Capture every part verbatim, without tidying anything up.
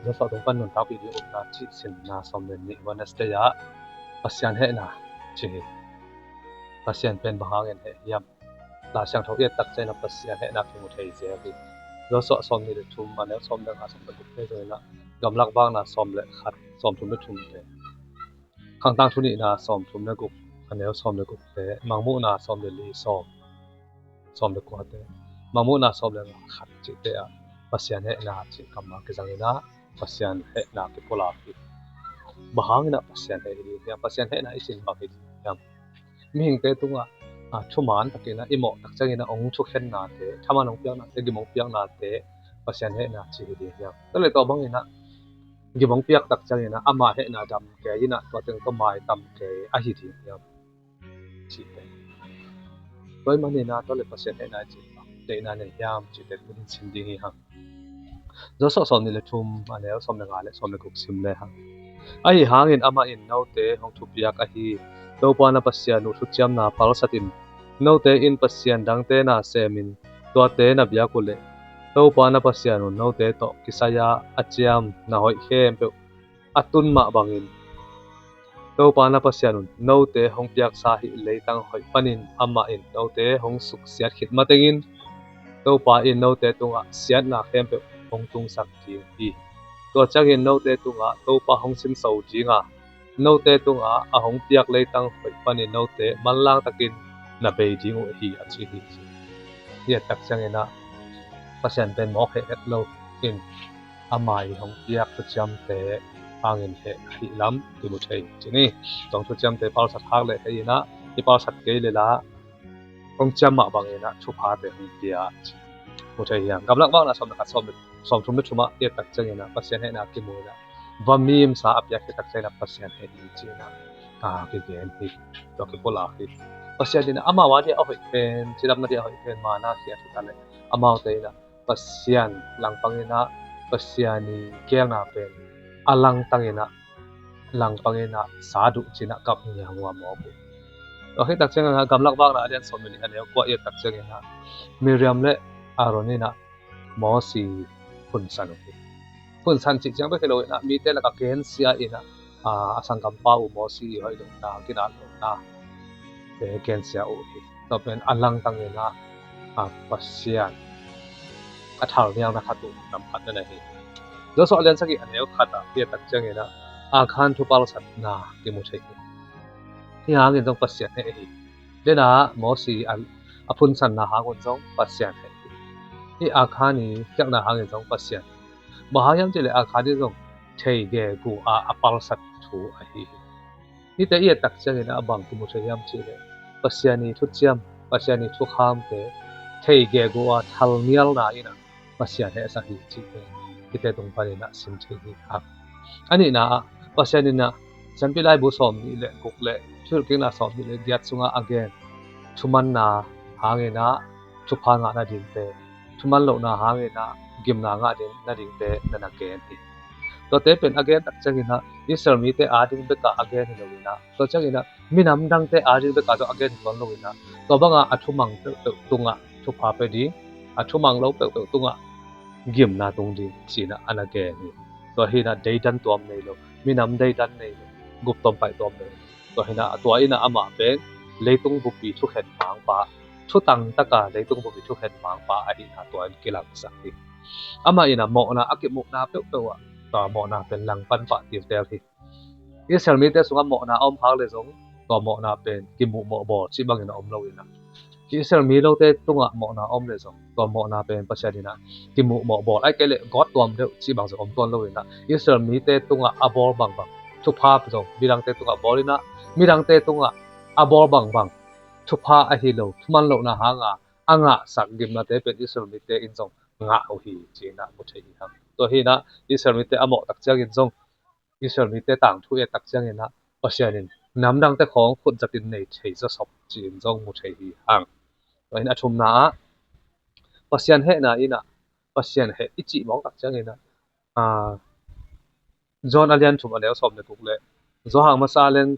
Joshua tung pan nuntakpih ding upna cih sinna sawm le nih, Wednesday ah Pasian hehna cih hi. Pasian pen bang hangin heh hiam? Lai Siangtho i et tak ciangin ah Pasian hehna kimu thei zel hi. Joshua sawm nih le thum, a neu sawm le nga, sawm le guk te zong in ah, Gamlak Vakna sawm le khat, sawm thum le thum te, Khangtang Thu nihna sawm thum le guk, a neu sawm le guk te, Mangmuhna sawm le li, sawm, sawm le kua te, Mangmuhna sawm le nga, khat cih te ah Pasian hehna cih kammal kizang in ah Pasian hehna kipulak hi. Bang hangin ah Pasian heh hi ding hiam? Pasian hehna i cih bang hi ding hiam? Mihingte tungah, a, thuman takin ah i mawh tak ciangin ah hong thukhennate, thaman hong piaknate, gim hong piaknate Pasian hehna cih hi ding hiam? Tua leh tua bangin ah gim hong piak tak ciangin ah ama hehna dam kei in ah tua teng tawh maitam kei ahi ding hiam? Cihte. Tua ahih manin ah tua leh Pasian hehna i cih bang deihna nei hiam cihte tuni in sim ding hi hang. Joshua sawm nih le thum, a neu sawm le nga le sawm le guk sim le hang. Ahi hangin amah in note hong thupiak ahi Topa na Pasian uh thuciamna palsat in, note in pasian dangte na semin tuate na biak uh leh, Topa na Pasian uh note tawh kisai-a a ciam na hoih khempeuh a tun mah bangin, Topa na Pasian un note hong piaksa hih leitang hoih panin amah in note hong suksiat khit matengin, Topa in note tungah siatna khempeuh hong tungsak ding hi. Tua ciangin note tungah Topa hong sinso ding a, note tungah a hong piak leitang hoih panin note manlang takin na bei ding uh hi, a ci hi. Hih et tak ciangin ah Pasian pen mawk heh het lo in, ama i hong piak thuciamte hangin heh ahih lam kimu thei ci ni. Tua thuciamte palsat hak leh hei in ah, i palsat kei leh la hong ciam mah bangin ah thuphate hong pia ci mu thei hi hang. Gamlak Vakna sawm le khat, sawm le, sawm thum le thum ah i et tak ciangin ah Pasian hehna kimu in ah, va mimsa a piak khit tak ciangin ah Pasian heh hi ci in ah, a, kigen hi. Tua kipulak hi. Pasian in ah amau a dia a hoih pen, cidamna dia a hoih pen manna khia thut a leh, amaute in ah Pasian langpang in ah, Pasian i gelna pen a langtang in ah, langpang in ah sa duh ci in ah kap ngiang uh a mawk uh. Tua khit tak ciangin ah Gamlak Vakna a lian sawm le nih, a neu kua i et tak ciangin ah Miriam le Aaron in ah Mosi phunsan uh hi. Phunsan cih ciang bek hi lo in ah, mite lakah gensia in ah, a, a sanggampa uh Mosi i hoih lohna, ginat lohna te gensia uh hi. Tua pen a langtang in ah, a, Pasian a thalnialna khat uh nam khat na hi. Joshua a lian sagih, a neu khat ah i et tak ciangin ah Akhan thupalsatna kimu thei hi. Hih hangin zong Pasian heh hi. Dena Mosi a, a phunsanna hang un zong Pasian heh hi. Hih Akhan i khialhna hangin zong Pasian heh. Bang hang hiam cih leh Akhan in zong thei gegu a a palsat thu ahi hi. Hihte i et tak ciangin ah bang kimu thei hiam cih leh Pasian i thuciam, Pasian i thukhamte thei gegu a thalnialna in ah Pasian hehsak hi cihte hihte tung panin ah sim thei hi hang. A nihna ah, Pasian in ah Siampi Laibu sawm nih le guk le Thuhilhkikna sawm nih le giat sungah a gen thumanna hangin ah thupha ngah nadingte, thuman lohna hangin ah gimna ngah ding nadingte na na gen hi. Tuate pen a gen tak ciangin ah Israel mite ading bekah a gen hi lo in ah, tua ciangin ah minam dangte ading bekah zong a gen hi tuan lo in ah, tua bangah a thumang peuhpeuh tungah thupha pia ding, a thumang lo peuhpeuh tungah gimna tung ding ci in ah a na gen hi. Tua hi in ah deidan tuam nei lo, minam deidan nei lo, guptom paih tuam nei lo. Tua hi in ah, tua in ah amah pen leitung buppi thukhen mangpa, thutang taka leitung buppi thukhen mangpa ahihna tua in kilangsak hi. Amah in ah mawhna a kimuhna peuhpeuh ah tua mawhna pen langpan pah tiltel hi. Israel mite sungah mawhna a om khak leh zong tua mawhna pen kimuh mawh bawl cih bangin a om lo in ah, Israel mi lote tungah mawhna a om leh zong tua mawhna pen Pasian in ah kimuh mawh bawl, ahih kei leh gawt tuam deuh cih bang zong om tuan lo in ah, Israel mite tungah a bawl bangbang thupha zong midangte tungah bawl in ah, midangte tungah a bawl bangbang thupha ahi lo, thuman lohna hanga a ngahsak gimnate pen Israel mite in zong ngah uh hi ci in ah mu thei hi hang. Tua hi in ah Israel mite a mawh tak ciangin zong, Israel mite tangthu et tak ciangin ah Pasian in namdangte khawng khut zatin nei thei zawsop ci in zong mu thei hi hang. Tua hi in a thumna ah, Pasian hehna in ah Pasian heh i cih mawk tak ciangin ah, a, John a lian thum a neu sawm le guk le Johan masa a lian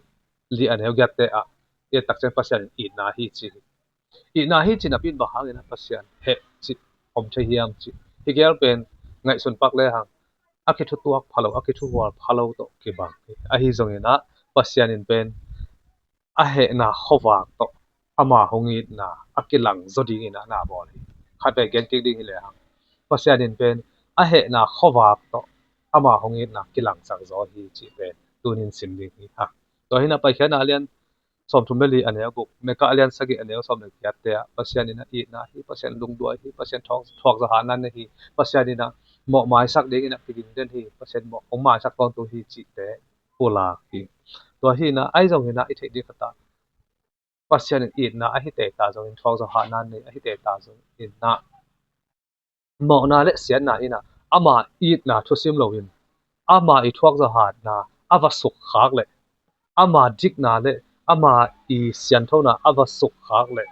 li a neu giatte ah i et tak ciang Pasian in itna hi ci hi. Itna hi cih napi in bang hangin ah Pasian heh cih om thei hiam cih, hih gel pen ngaihsun pak le hang. a kithutuak pha lo, a kithuhual pha lo tawh kibang hi. Ahi zongin ah Pasian in pen a hehna khuavak tawh ama hong itna a kilang zaw dingin ah na bawl hi. Khat vei gen kik ding hi lehang, Pasian in pen a hehna khuavak tawh ama hong itna kilangsak zaw hi cih pen tunin sim ding hi hang. Tua hi in ah Paikhiatna a lian sawmthum le li a neu guk, Mika a lian sagih a neu sawm le giatte ah Pasian in ah itna hi, Pasian lungduai hi, Pasian thuak, thuakzawhhatna nei hi, Pasian in ah mawhmaisak dingin ah kiging den hi, Pasian mawh hong maisak tawntung hi cihte pulak hi. Tua hi in ah ahi zongin ah i theih ding khat ah Pasian in itna ahi teta zongin, thuakzawhhatna nei ahi teta zongin ah mawhna le siatna in ah ama itna thusim loin ama i thuakzawhhatna a va sukkhak leh, ama dikna le ama i sianthona a va sukkhak leh,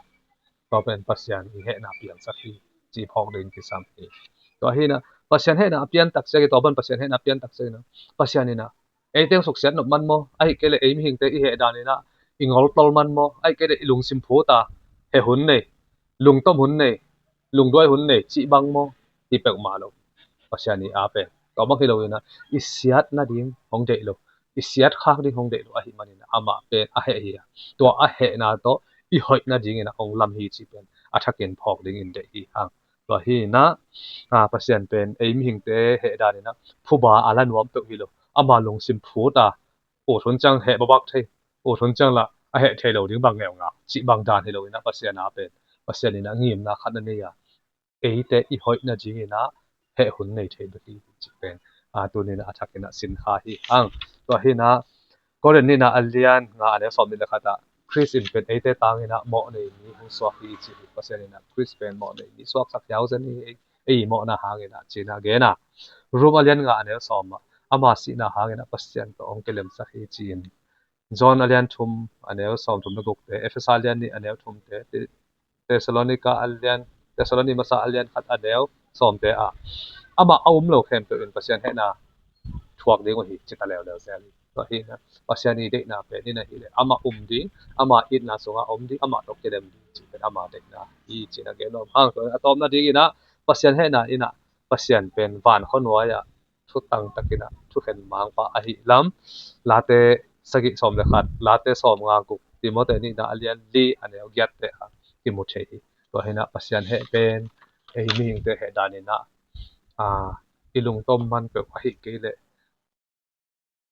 tua pen Pasian i hehna piangsak hi cih phawk ding kisam hi. Tua hi in ah Pasian hehna a piantak ciangin, tua pan Pasian hehna a piantak ciangin ah Pasian in ah ei teng suksiat nop man maw, ahih kei leh ei mihingte i heh danin ah i ngoltol man maw, ahih kei leh i lungsim phut a heh hun nei, lungtom hun nei, lungduai hun nei cih bang maw, hi peuhmah lo. Pasian i a pen tua bang hi loin ah i siat nading hong deih lo, i siat khak ding hong deih lo ahih manin ah amah pen a heh hi a, tua a hehna tawh i hoih nadingin ah hong lam hi cih pen a thakin phawk dingin deih hi hang. Tua hi in ah, a, Pasian pen ei mihingte heh danin ah phuba a la nuam peuh hi lo, ama lungsim phut a, ut hun ciang heh babak thei, ut hun ciang lah a heh thei lo ding bang ngeungau cih bang dan hi loin ah Pasian a pen, Pasian in ah ngimna khat na nei a, eite i hoih nadingin ah heh hun nei thei bek hi cih pen, a, tunin ah a thakin ah sin kha hi hang. Tua hi in ah Korin nihna a lian nga a neu sawmnih le khat ah Khrist in pen eite tangin ah mawhnei mi hong suak hi ci hi. Pasian in ah Khrist pen mawhnei mi suaksak hiau zen hi, ei, ei mawhna hangin ah ci in ah gen a. Rom a lian nga a neu sawm ah ama sihna hangin ah Pasian tawh hong kilemsak hi ci-in, John a lian thum a neu sawmthum le gukte, Efesa a lian nih a neu thumte, Te-, Thessalonika a lian, Thessaloni masa a lian khat a neu sawmte ah amah a um lo khempeuh in Pasian hehna thuak ding uh hi ci ta leuleu zel hi. Tua hi in ah Pasian i deihna pen in ahih leh amah um ding, ama itna sungah a um ding, amah tawh kilem ding cih pen ama deihna hi ci in ah gen nuam hang. Tua a tawpna dingin ah Pasian hehna in ah Pasian pen van khuanuai ah thutang takin ah thukhen mangpa ahih lam Late sagih sawm le khat, Late sawm nga guk, Timote nihna a lian li a neu giatte ah kimu thei hi. Tua hi in ah Pasian heh pen ei mihingte heh danin ah, a, i lungtom man peuh ahih kei leh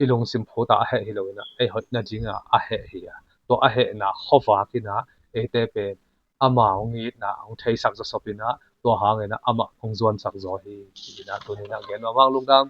i lungsim phut a a heh hi loin ah ei hoih nadingin ah a heh hi a, tua a hehna khuavak in ah eite pen ama hong itna hong theisak zawsop in ah, tua hangin ah amah hong zuansak zaw hi ci in ah tunin ah gen nuam hang. Lungdam.